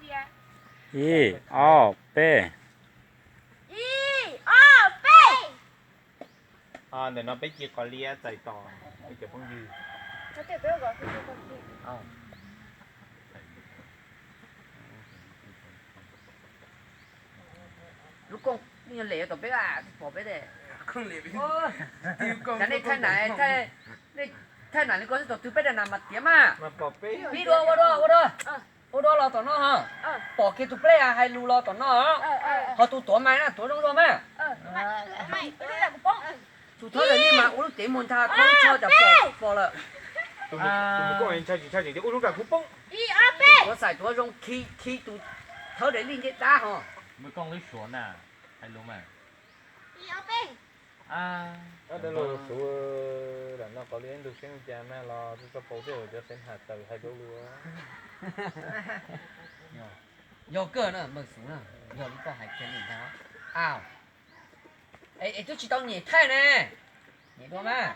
Ib, ob, peb. Ib, ob, peb. Ntawm no peb cia qos liab txais tos peb cov phooj ywg. Lub kooj lem tom peb pom peb de. Cas nej thaij nam, nej thaij nam li ko xwb, thaum twg peb daim nam mas tiav mas. Pib dua, ua dua, ua dua. Ua dua los tom no ha. Pom kiag tus plej hais lus los tom no. Ho tus tuav mais na, tuav zoo zoo mas. Tus thawb daim lij mas ua lub cev muag ntha kho lub tsho cas pom pom lawm. Tus tuav xais tuav zoo khi khi tus thawb daim lij ncej dab ho. Ob, dab laug Suav, lam no qos liab ntug seeb cas mas los tso paus tej cov xeeb has taws hais dua lus. Yog kawg na, npawg Xus na, yog li koj hais kiag li ntag. Au, es twb tsis tau nyem thaij ne, nyem dua mas.